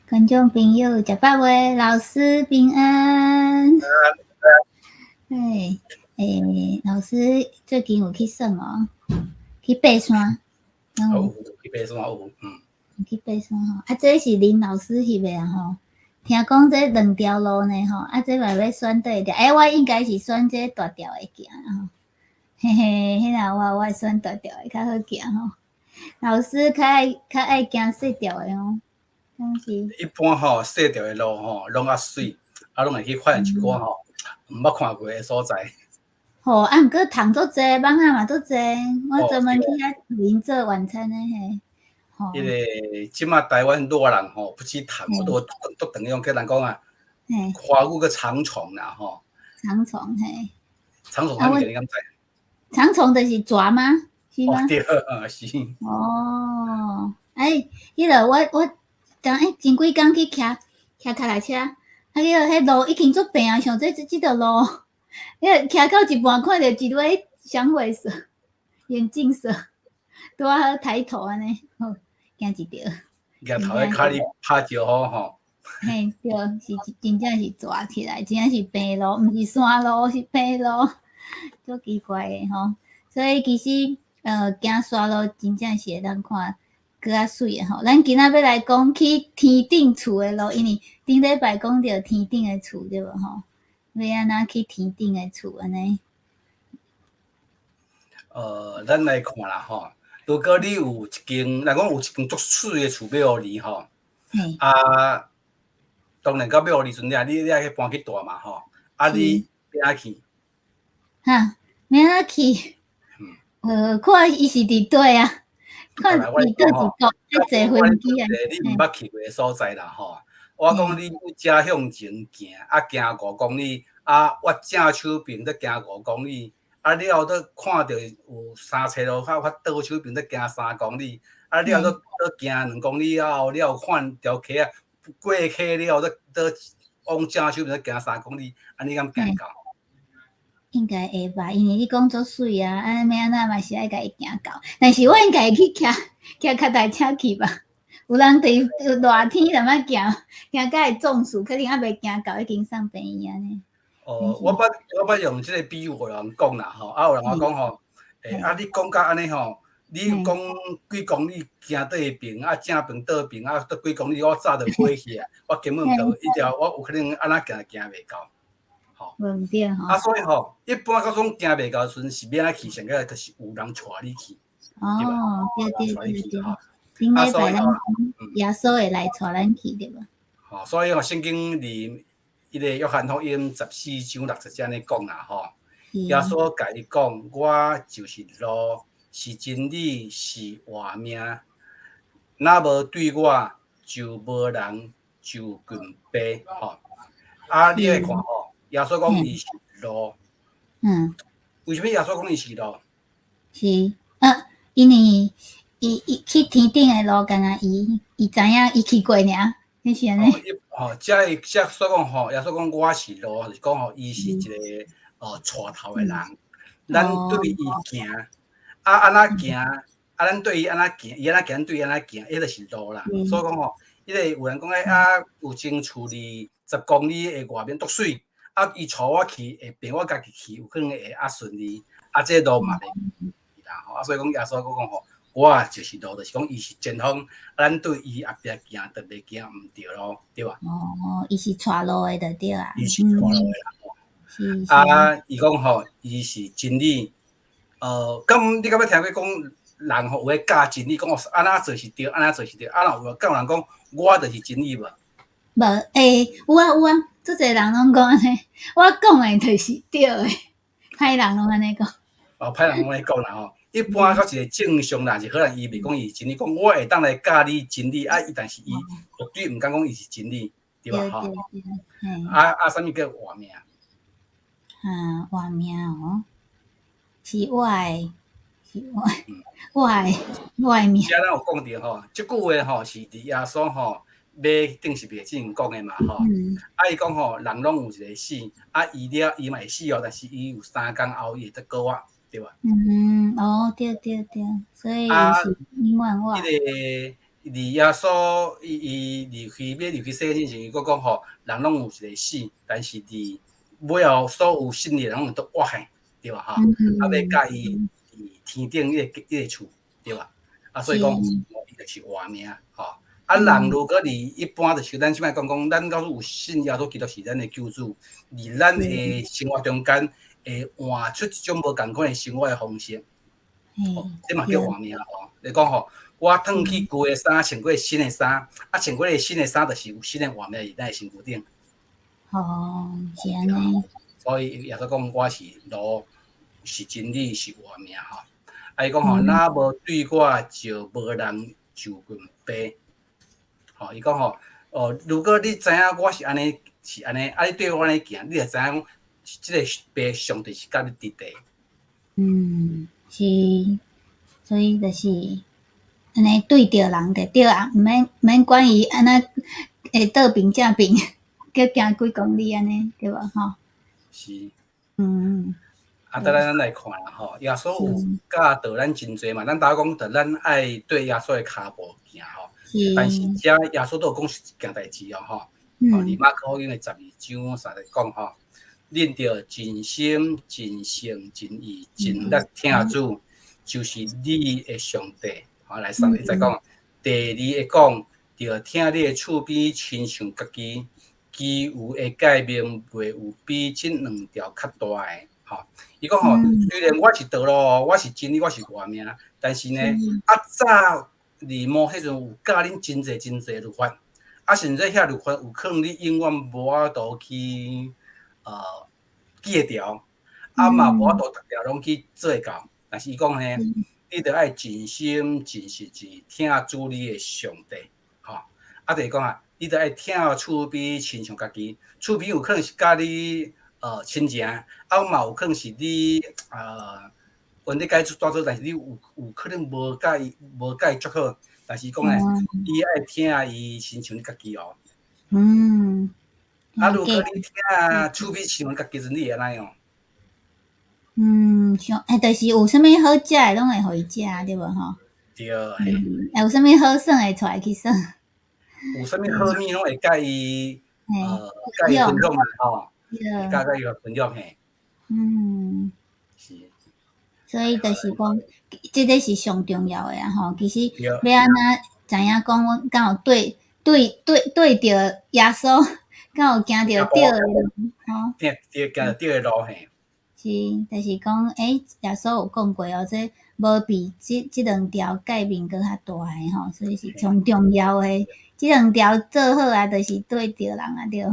觀眾朋友食飽未？老師平安。欸欸，老師最近有去耍無？去爬山？有去爬山有，嗯。去爬山吼，啊，這是林老師翕的啊吼。聽講這兩條路呢吼，啊，這嘛欲選佗一條？欸，我應該是選這大條的行吼。嘿嘿，彼若我會選大條的較好行吼。老師較愛行細條的哦，敢是？一般吼，細條的路吼，攏較媠，啊，攏會去發現一寡吼毋捌看過的所在。吼，啊，毋過蟲足濟，蠓仔嘛足濟，我專門去遐露營做晚餐的嘿。彼個這馬台灣熱人吼，不止蟲，都都等於用叫人講啊，華語叫長蟲啦吼。長蟲嘿。長蟲啥物件你敢知？長蟲就是蛇嗎？是嗎？對，是。哦，欸，彼個我昨欸前幾工去騎騎腳踏車，啊，彼個彼路已經足平啊，像這條路，彼個騎到一半看著一尾響尾蛇，眼鏡蛇，拄仔好抬頭按呢，好驚一著。舉頭咧跤你拍招呼吼。嘿，對，是真正是蛇起來，真正是平路，毋是山路，是平路，足奇怪的吼。所以其實行山路真正是會當看閣較媠的吼。咱今仔欲來講去天頂厝的路，因為頂禮拜講著天頂的厝對無吼？欲按怎去天頂的厝按呢？咱來看啦吼。如果你有一間，若講有一間足媠的厝欲予你吼，啊，當然到欲予你時陣，你愛去搬去蹛嘛吼，啊，你欲按怎去？哈，欲按怎去？看伊是佇佗啊，看佇佗一國愛坐飛機啊。你毋捌去過的所在啦吼。我講你遮向前行，啊行5公里，啊我正手爿閣行五公里，啊了後閣看著有三岔路口，我倒手爿閣行3公里，啊了後閣行2公里後，了後看條溪仔，過溪了後閣閣往正手爿閣行三公里，按呢敢行到？應該會吧，因為你講足媠啊，啊欲按怎嘛是愛共伊行到。但是我應該會去騎騎腳踏車去吧。有人佇熱天踮遐行，行甲會中暑，可能猶未行到，已經送病院按呢。哦，我捌用這個比喻予人講啦吼，啊有人我講吼，欸啊你講甲按呢吼，你講幾公里行佗一爿，啊正爿倒爿，啊佗幾公里我早就火去啊，我根本就伊條我有可能按怎行行袂到。吼，無毋對吼。啊所以吼，一般講講行袂到的時陣是欲按怎去？上個就是有人帶你去，哦，對對對對。頂禮拜咱耶穌會來帶咱去對無？吼，所以吼，聖經佇彼個約翰福音14章60節按呢講啦吼，耶穌共伊講：我就是路，是真理，是活命。若無對我，就無人就近父。吼，啊，你來看吼，耶穌講伊是路。為啥物耶穌講伊是路？是啊，因為伊去天頂的路，敢若伊知影，伊去過爾，彼是按呢。吼，遮伊遮所講吼，耶穌講我是路，就是講吼，伊是一個帶頭的人。咱對伊行，啊按怎行？啊，咱對伊按怎行？伊按怎行，咱對伊按怎行，彼就是路啦。所以講吼，彼個有人講欸啊，有間厝佇10公里的外面足媠，啊，伊帶我去會便我家己去，有可能會較順利。啊，這路嘛袂啦吼。啊，所以講耶穌閣講吼，我就是路，就是講伊是前方，咱對伊後壁行，就袂行毋著咯，對吧？哦，伊是帶路的就對啊。伊是帶路的人。是。啊，伊講吼，伊是真理。敢你敢捌聽過講人吼有咧教真理，講哦按怎做是對，按怎做是對，啊若有敢有人講我就是真理無？無，欸，有啊有啊，足濟人攏講按呢，我講的就是對的，歹人攏按呢講。哦，歹人攏按呢講啦吼。一般較一個正常人是可能伊袂講伊是真理，講我會當來教你真理，啊，伊但是伊絕對毋敢講伊是真理，對吧？吼。啊啊，啥物叫活命？啊，活命哦，是我的，是我我的我的命。遮咱有講著吼，這句話吼是佇耶穌吼欲釘十字架之前講的嘛吼。啊，伊講吼，人攏有一个死，啊，伊了伊嘛會死哦，但是伊有3工後伊會得閣活，對吧？嗯，哦，對對對，所以是永遠活。彼個佇耶穌伊伊離開欲離開世間之前，伊閣講吼，人攏有一個死，但是佇尾後所有信的人攏會當活的，對吧？吼，啊，欲佮伊佇天頂彼個厝，對吧？啊，所以講伊就是活命，吼。啊，人如果佇一般就是咱這擺講講，咱假使有信耶穌基督是咱的救主，佇咱的生活中間會換出一種無仝款的生活的方式，吼，這嘛叫換命吼。你講吼，我褪去舊的衫，穿過新的衫，啊，穿過新的衫就是有新的換命佇咱的身軀頂。哦，是按呢。所以耶穌講我是路，是真理，是活命吼。啊，伊講吼，若無對我，就無人就近父。吼，伊講吼，哦，如果你知影我是按呢，是按呢，啊，你對我按呢行，你就知影講，這个父上帝是佮你佇佇。嗯，是，所以就是按呢對著人就對啊，毋免毋免管伊按怎會倒爿正爿，閣行幾公里按呢，對無吼？是。啊，等咱來看啦吼，耶穌有教導咱真濟嘛，咱頭講著咱愛對耶穌的跤步行吼。但是遮耶穌都有講一件代誌哦，吼，哦，佇馬可福音的12章30講吼，恁著盡心、盡性、盡意、盡力疼主，就是你的上帝。吼，來三再講，第二个講，著疼你的厝邊親像家己，其餘的誡命袂有比這兩條較大的。吼，伊講吼，雖然我是道路，我是真理，我是活命，但是呢，啊早佇摩西時陣有教恁真濟真濟律法，啊，甚至遐律法有可能你永遠無法度去記會牢，啊嘛無法度逐條攏去做會到。但是伊講呢，你著愛盡心盡性盡意疼主你的上帝，吼。啊，就是講啊，你著愛疼厝邊親像家己，厝邊有可能是佮你親情，啊嘛有可能是你阮咧共伊蹛做，但是你有可能無佮伊足好，但是講呢，你愛疼伊親像你家己哦。啊，如果你疼厝邊親像家己時陣，你會按怎樣？嗯，像欸，就是有啥物好食的，攏會予伊食，對無吼？對，嘿。啊，有啥物好耍的，帶伊去耍。有啥物好物攏會佮伊分享嘛吼，會佮伊分享嘿。是。所以就是講，這个是上重要的啊吼。其實欲按怎知影講，阮敢有對對對對著耶穌，敢有行著對的路吼。對對，行著對的路嘿。是，就是講，欸，耶穌有講過哦，這無比這兩條誡命閣較大的吼，所以是上重要的。這兩條做好啊，就是對著人啊，對。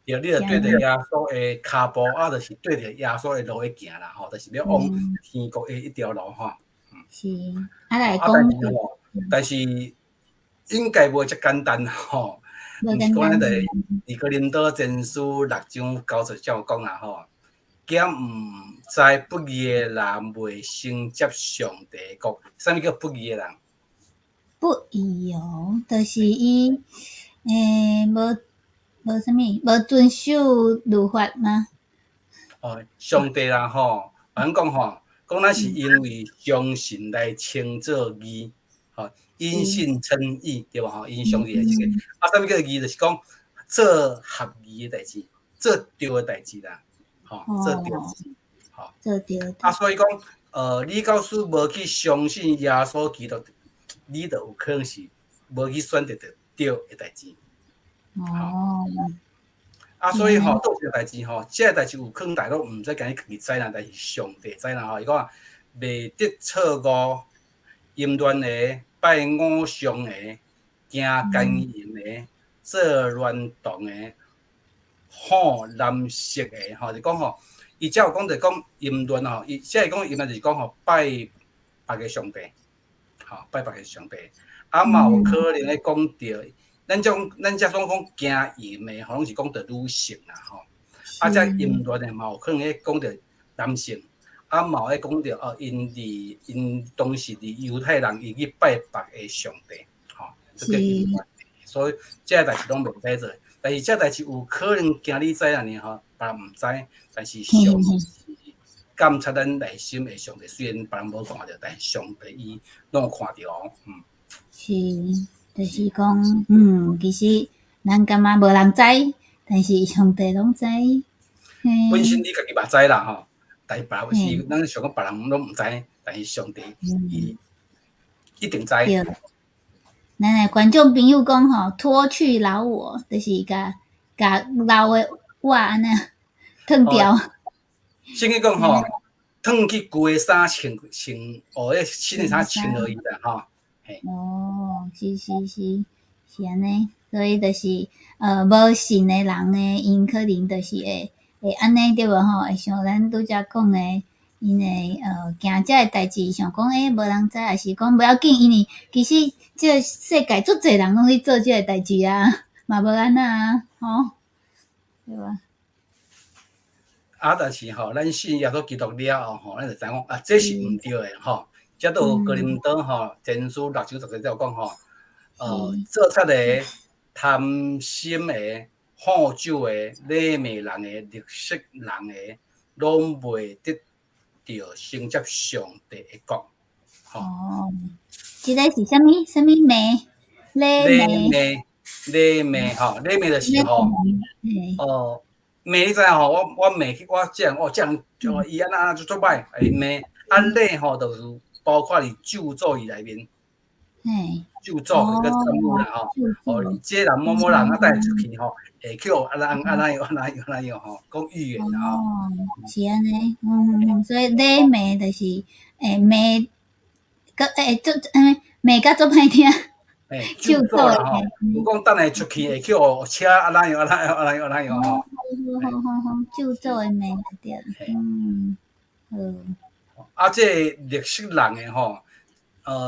對，你著對著耶穌的跤步，啊，就是對著耶穌的路去行啦，吼，就是欲往天國的一條路吼。是，啊來講，但是應該無遮簡單吼，毋是講咱佇哥林多前書6章9節才有講啊吼，兼毋知不義的人袂承接上帝的國，啥物叫不義的人？不義哦，就是伊無啥物，無遵守律法嗎？哦，上帝啦吼，反正講吼，講咱是因為相信來稱做義，吼，因信稱義，對無吼？因上帝的這個，啊，啥物叫義？就是講做合義的代誌，做對的代誌啦，吼，做對的，吼，做對。啊，所以講，你假使無去相信耶穌基督，你就有可能是無去選擇著對的代誌。哦。啊，所以吼，倒一個代誌吼，這個代誌有可能大家攏毋知，家己家己知啦，但是上帝知啦吼。伊講袂得錯誤、淫亂的、拜偶像的、行姦淫的、做孌童的、好男色的吼，就講吼，伊遮有講著講淫亂吼，伊遮個講淫亂就是講吼拜別个上帝，吼拜別个上帝，啊嘛有可能咧講著。咱遮總講行淫的，吼，攏是講著女性啦，吼。啊，這淫亂的嘛有可能咧講著男性，啊嘛有咧講著哦，𪜶當時佇猶太人伊去拜別个上帝，吼，這叫淫亂。所以這個代誌攏袂使做，但是這代誌有可能驚你知影爾吼，別人毋知，但是上帝是監察咱內心的上帝，雖然別人無看著，但是上帝伊攏有看著哦，是，就是講，其實咱感覺無人知，但是上帝攏知。本身你家己嘛知啦吼，但是別人是咱想講別人攏毋知，但是上帝伊一定知。對。咱的觀眾朋友講吼，脫去老我，就是共共老的我按呢褪掉。聖經講吼，褪去舊的衫穿穿，哦，彼新的衫穿落去啦吼。哦，是是是，是按呢，所以就是無信的人呢，𪜶可能就是會按呢對無吼？會像咱拄才講的，𪜶會行這个代誌，想講欸無人知，抑是講無要緊，因為其實這个世界足濟人攏咧做這个代誌啊，嘛無按怎啊，吼，對吧？啊，但是吼，咱信耶穌基督了後吼，咱就知影講啊，這是毋對的吼。這都有哥林多吼前書六章十節有講吼，做賊的、貪心的、好酒的、禮罵人的、勒索人的，攏袂得著承接上帝的國。哦，這个是啥物？啥物罵？禮罵，禮罵吼，禮罵就是吼，哦，罵你知影吼？我罵我這人，哦，這人就伊按怎按怎足歹，會罵。啊，禮吼就是包括佇咒詛伊內面，咒詛佮咒語啦吼。哦，這人某某人啊，等下出去吼，會去予按怎按怎樣按怎樣按怎樣吼，講預言吼。哦，是按呢，所以禮罵就是會罵，閣會足罵甲足歹聽。嘿，咒詛啦吼，有講等下出去會去予車按怎樣按怎樣按怎樣按怎樣吼。好好好，咒詛的罵對，好。啊，這个勒索人的吼，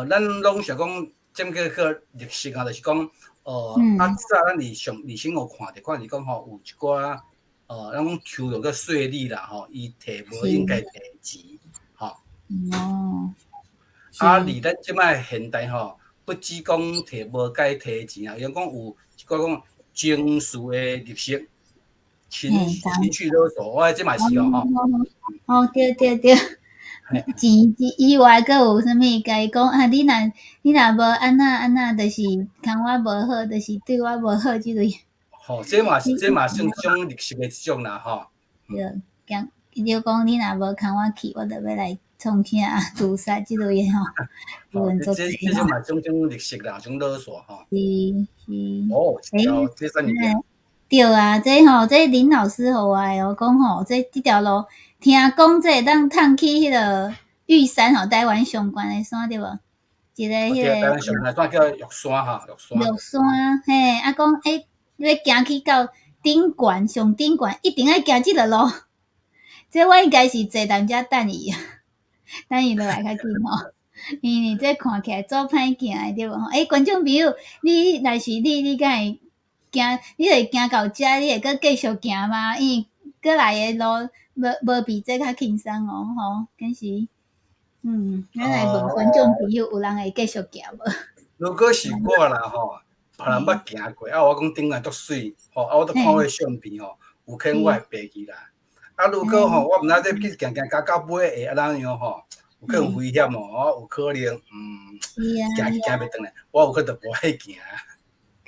咱攏想講，這叫做勒索啊，就是講，啊，早咱佇上佇新聞看著，看是講吼，有一寡，咱講抽著個稅利啦吼，伊提無應該提錢，吼。啊，佇咱這擺現代吼，不止講提無該提錢啊，伊講有一寡講情緒的勒索，情緒勒索，我這嘛是哦吼。哦，對對對。錢以外，閣有啥物？共伊講啊，你若無按怎按怎，就是牽我無好，就是對我無好這類。吼，這嘛算種勒索的一種啦，吼。對，講伊就講你若無牽我去，我就欲來創啥自殺這類的吼。這嘛種種勒索啦，種勒索吼。是是。哦，這啥物件？對啊，這吼，這林老師予我的哦，講吼，這條路聽講這會當通去彼個玉山吼，台灣上懸的山對無？一个彼個。台灣上懸的山叫玉山吼，玉山。玉山嘿，啊講欸，欲行去到頂懸，上頂懸，一定愛行這條路。這我應該是坐踮遮等伊啊，等伊落來較緊吼。因為這看起來足歹行的對無？欸，觀眾朋友，你若是你，你敢會行？你會行到遮，你會閣繼續行嗎？因為閣來的路無比這較輕鬆哦，吼，真是。咱來問觀眾朋友，有人會繼續行無？如果是我啦吼，別人捌行過，啊，我講頂懸足媠，吼，啊，我都看我的相片吼，有可能我會白去啦。啊，如果吼，我毋知這去行行到到尾會按怎樣吼，有可能危險哦，我有可能，行行袂轉來，我有可能就無愛行。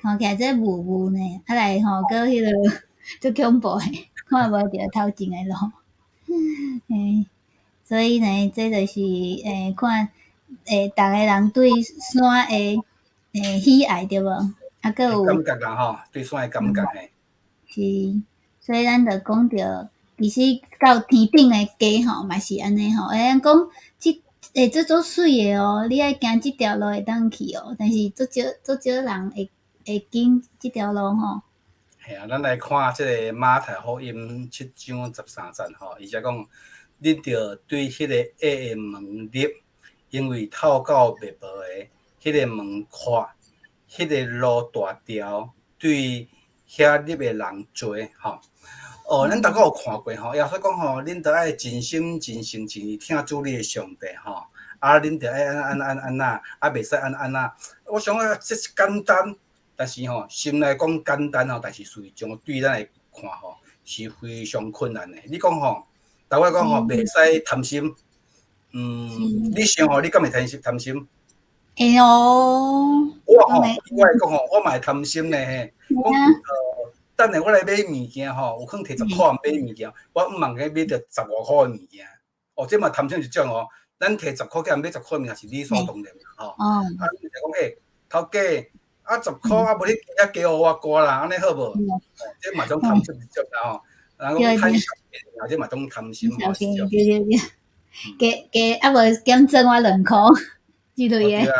看起來這霧霧呢，啊來吼，閣彼個足恐怖的，看無著頭前的路。嘿，所以呢，這就是看逐个人對山的喜愛對無？啊，閣有感覺啦吼，對山的感覺嘿。是，所以咱就講著，其實到天頂的家吼，嘛是按呢吼。欸，人講這欸這足媠的哦，你愛行這條路會當去哦，但是足少足少人會經這條路吼。嘿啊，咱來看這個馬太福音七章十三節吼，伊遮講，恁著對彼個狹的門入，因為透到滅亡的彼個門闊，彼個路大條，對遐入的人濟吼。哦，咱逐個有看過吼，耶穌講吼，恁著愛盡心、盡性、盡意疼主你的上帝吼。啊，恁著愛按按按按怎，啊，袂使按按怎。我想講這是簡單，但是吼，心內講簡單吼，但是事實上對咱來看吼，是非常困難的。你講吼，逐擺講吼，袂使貪心。你想吼，你敢會貪心？貪心？會哦。我我吼，我會講吼，我嘛會貪心咧嘿。講等下我來買物件吼，有可能提十箍買物件，我毋茫去買著十五箍的物件。哦，這嘛貪心一種哦。咱提十箍去買十箍物件是理所當然吼。啊，你就講欸，頭家啊十箍啊，無你加加予我寡啦，按呢好無？這嘛種貪心一種啦吼。人講貪小便宜，這嘛種貪心吼。對對對，加加啊無減贈我2箍之類的。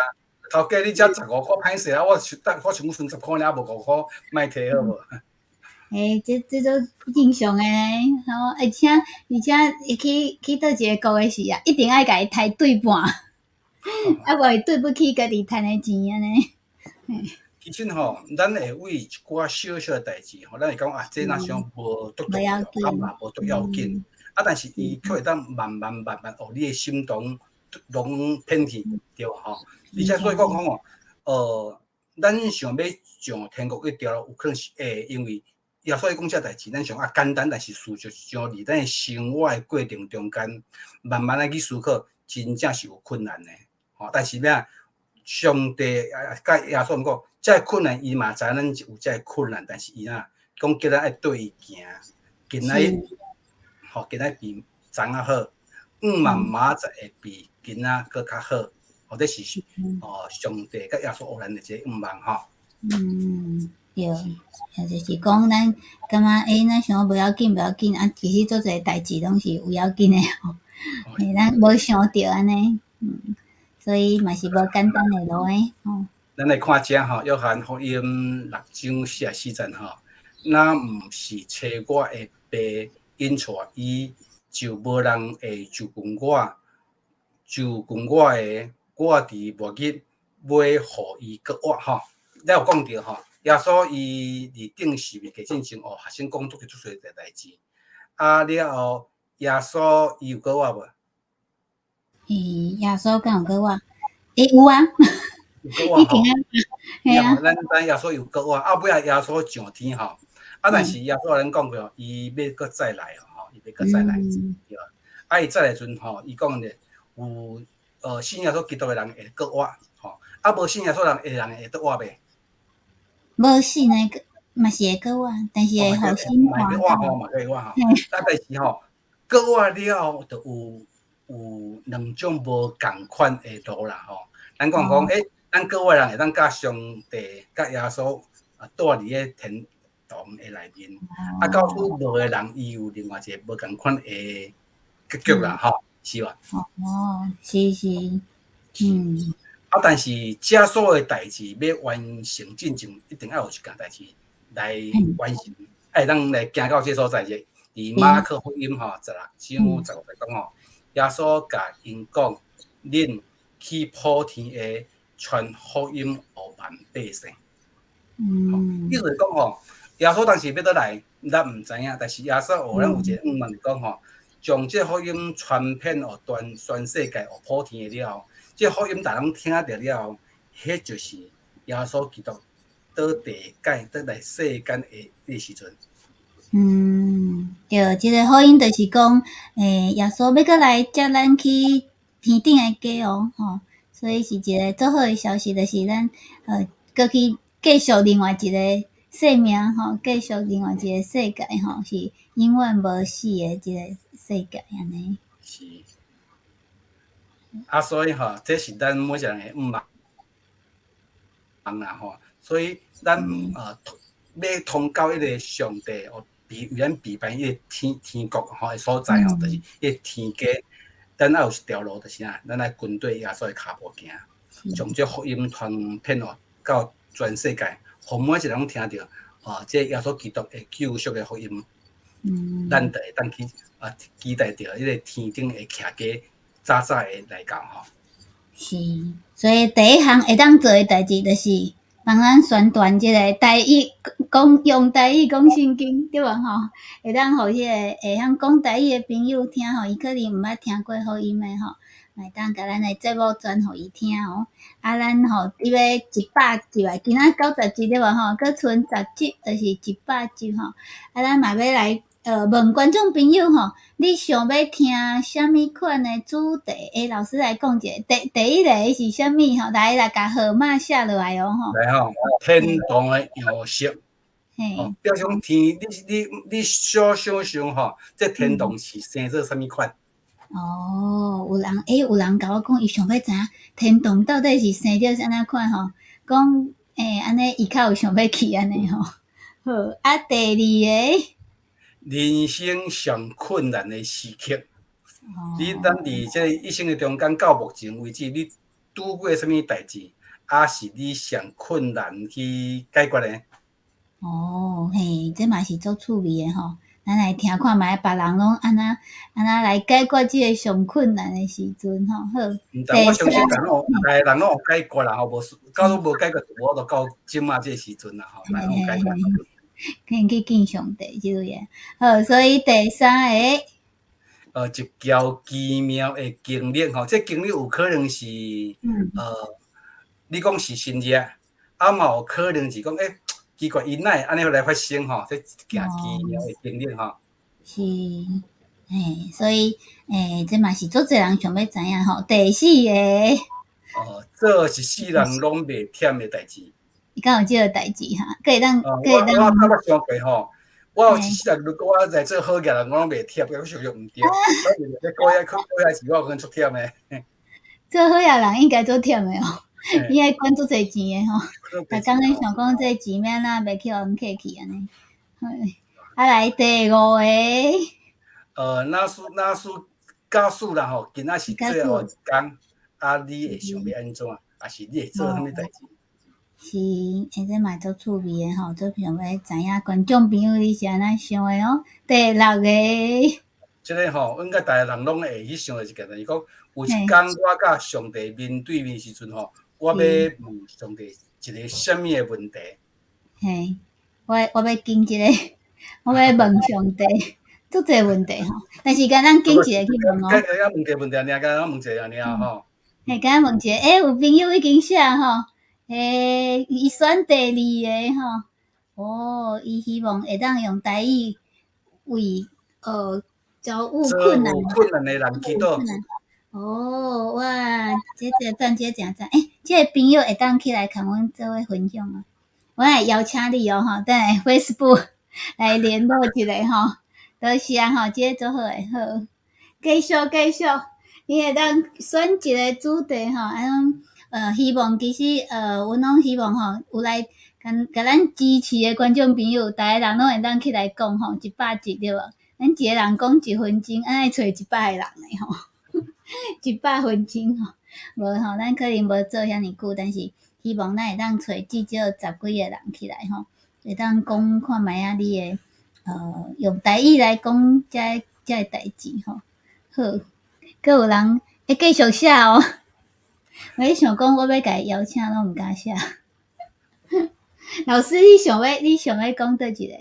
頭家你才十五箍歹勢啊！我想我想講剩十箍爾，無五箍，莫提好無？欸，這都正常的吼，而且會去佗一个國的時啊，一定愛共伊刣對半，啊無會對不起家己趁的錢按呢。其實吼，咱會為一寡小小的代誌吼，咱會感覺啊，這若傷無足重要，啊嘛無足要緊，啊，但是伊卻會當慢慢慢慢，予你的心中攏偏去，對無吼？而且所以講講吼，咱想欲上天國彼條路，有可能是會因為耶穌講這代誌，咱想啊簡單，但是事實上佇咱的生活的過程中間，慢慢仔去思考，真正是有困難的，吼。但是欲上帝啊，佮耶穌講，這个困難伊嘛知影咱有這个困難，但是伊若講叫咱愛對伊行，今仔吼，今仔比昨仔好，向望明仔載會比今仔閣較好，或者是哦，上帝佮耶穌予咱的這個向望吼。嗯，對，也就是講咱感覺欸，咱想講無要緊無要緊啊，其實足濟代誌攏是有要緊的吼，欸，咱無想著按呢，所以嘛是無簡單的路欸，吼。咱來看這吼，約翰福音六章四十四節吼，若毋是揣我的爸引帶伊，就無人會就近我，就近我的，我佇末日欲予伊閣活吼。咱有講著吼，耶穌伊佇釘十字架進前，予學生講足濟足濟的代誌。啊了後，耶穌伊有閣活無？欸，耶穌敢有閣活？欸，有啊。有閣活吼。嘿啊。咱知耶穌有閣活，啊尾仔耶穌上天吼。啊，但是耶穌咱講過，伊欲閣再來吼，伊欲閣再來，對。啊，伊再來時陣吼，伊講咧有信耶穌基督的人會閣活，吼。啊，無信耶穌人的人會閣活袂？無信的嘛是會閣活，但是會予審判。嘛會活吼，嘛會活吼。啊，但是吼，閣活了後，就有兩種無仝款的路啦吼。咱講講，欸，咱閣活的人會當佮上帝、佮耶穌啊，住佇咧天堂的內面。啊，到處無的人，伊有另外一個無仝款的結局啦，吼，是無？哦，是是，嗯。啊，但是這所有的代誌欲完成進前，一定愛有一件代誌來完成，愛當來行到這所在者。佇馬可福音吼十六章十五節講吼，耶穌共𪜶講，恁去普天下傳福音予萬百姓。意思是講吼，耶穌當時欲倒來，咱毋知影，但是耶穌予咱有一個向望，講吼，將這福音傳遍予全世界，予普天下了後，這福音逐家攏聽著了後，彼就是耶穌基督倒地界倒來世間的彼個時陣。嗯，對，這個福音就是講，欸，耶穌欲閣來接咱去天頂的家哦，吼，所以是一個足好的消息，就是咱閣去繼續另外一個生命吼，繼續另外一個世界吼，是永遠無死的這個世界按呢。是。啊，所以吼，這是咱每一個人的向望啦吼。所以咱欲通到彼個上帝哦，為咱備辦彼個天國吼的所在吼，就是彼個天家。咱愛有一條路，就是啥？咱愛跟綴耶穌的跤步行，將這福音傳遍哦到全世界，予每一個人攏聽著哦，這耶穌基督的救贖的福音。咱就會當去啊，期待著彼個天頂的徛家早早會來到吼。是，所以第一項會當做的代誌，就是幫咱宣傳這個台語，講用台語講聖經，對無吼？會當予彼個會曉講台語的朋友聽吼，伊可能毋捌聽過福音的吼，會當共咱的節目轉予伊聽哦。啊，咱吼欲100集啊，今仔90集對無吼？閣賰十集，就是100集吼。啊，咱嘛欲來。問觀眾朋友吼，你想欲聽啥物款的主題？欸，老師來講一下，第一個是啥物吼？來來，共號碼寫落來哦吼。來吼，天堂的樣式。哦，表示講天，你所想象吼，這天堂是生做啥物款？哦，有人欸，有人共我講，伊想欲知影天堂到底是生做按怎款吼？講欸，按呢伊較有想欲去按呢吼。好，啊，第二个，人生上困難的時刻，你咱佇這一生的中間到目前為止，你拄過啥物代誌，抑是你上困難去解決的？哦，嘿，這嘛是足趣味的吼。咱來聽看覓，別人攏按怎按怎來解決這个上困難的時陣吼。好，毋知我相信人攏逐个人攏有解決啦吼，無到底無解決，就無法度到這馬這個時陣啦吼，逐个攏有解決。可以去見上帝這類的。好，所以第三个，一條奇妙的經歷吼，這經歷有可能是，你講是神蹟，啊嘛有可能是講，欸，奇怪，伊哪會按呢來發生吼？這一件奇妙的經歷吼。是，嘿，所以，欸，這嘛是足濟人想欲知影吼。第四个，哦，做一世人攏袂忝的代誌。伊敢有這个代誌哈？閣會當，閣會當。我我捌想過吼，我有一世人，如果我來做好業人，我攏袂忝，我想著毋對。我高遐高遐錢，我有可能足忝的。做好業人應該足忝的哦，伊愛管足濟錢的吼。逐工咧想講這錢欲按怎袂去予人客去按呢。啊來第五个。若是假使啦吼，今仔是最後一工，啊，你會想欲按怎？抑是你會做啥物代誌？是，欸，這嘛足趣味的吼，足想欲知影觀眾朋友你是按怎想的哦。第六個，這个吼，應該逐個人攏會去想的一件代誌，講有一工我佮上帝面對面時陣吼，我欲問上帝一個啥物的問題？嘿，我欲揀一个，我欲問上帝，足濟問題吼，但是敢咱揀一個去問哦。敢問一個問題爾，敢問一個爾吼。嘿，敢問一個，欸，有朋友已經寫吼。欸，伊選第二个吼，哦，伊希望會當用台語為遭遇困難困難的人祈禱。哦，哇，這真讚，這真讚！欸，這个朋友會當起來共阮做伙分享啊，我會邀請你哦吼，等下 Facebook 來聯絡一下吼，多謝吼，這个足好的，好，繼續繼續，你會當選一個主題吼，按呢。希望其實阮攏希望吼，有來共共咱支持的觀眾朋友，逐個人攏會當起來講吼，100集對無？咱一個人講一分鐘，按呢揣100個人的吼，100分鐘吼，無吼，咱可能無做遐爾久，但是希望咱會當揣至少十幾個人起來吼，會當講看覓仔你的用台語來講這這个代誌吼。好，閣有人會繼續寫哦。我咧想講，我欲共伊邀請，攏毋敢寫。老師，你想欲講佗一个？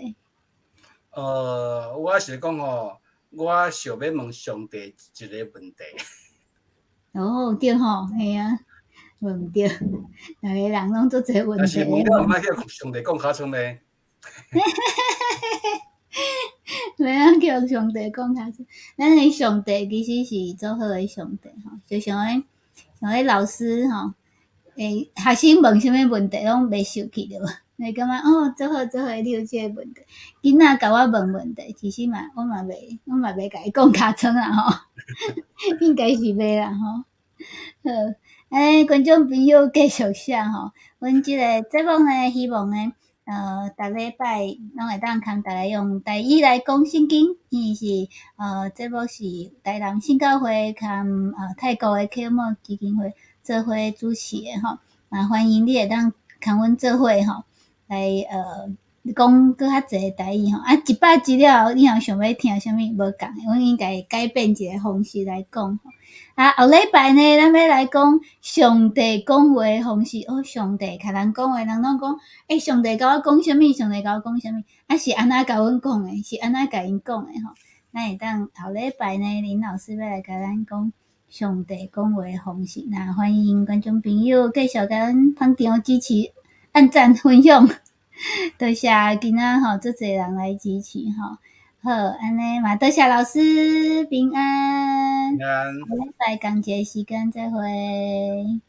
我是講吼，我想欲問上帝一个問題。哦，對吼，嘿啊，問對，逐个人攏足濟問題。但是問了毋愛去上帝講尻川咧。袂當叫上帝講尻川，咱的上帝其實是足好的上帝吼，就像彼像彼老師吼，欸，學生問啥物問題攏袂受氣對無？會感覺哦，足好足好，你有這个問題。囡仔共我問問題，其實嘛，我嘛袂共伊講尻川啦吼，應該是袂啦吼。好，欸，觀眾朋友繼續寫吼，阮這個節目呢，希望呢，逐禮拜攏會當共大家用台語來講聖經，因為是節目是台南聖教會佮泰國的啟蒙基金會做伙主持的吼，嘛歡迎你會當共阮做伙吼，來講閣較濟台語吼。啊，100集了後，你若想欲聽啥物無仝的，阮應該會改變一個方式來講。啊，後禮拜呢，咱欲來講上帝講話的方式。哦，上帝共人講話，人攏講，欸，上帝共我講啥物？上帝共我講啥物？啊，是按怎共阮講的？是按怎共𪜶講的吼？咱會當後禮拜呢，林老師欲來共咱講上帝講話的方式。那歡迎觀眾朋友繼續共阮捧場支持、按讚、分享。多謝今仔吼，足濟人來支持吼。好，按呢嘛多謝老師，平安。平安。下禮拜仝一个時間再會。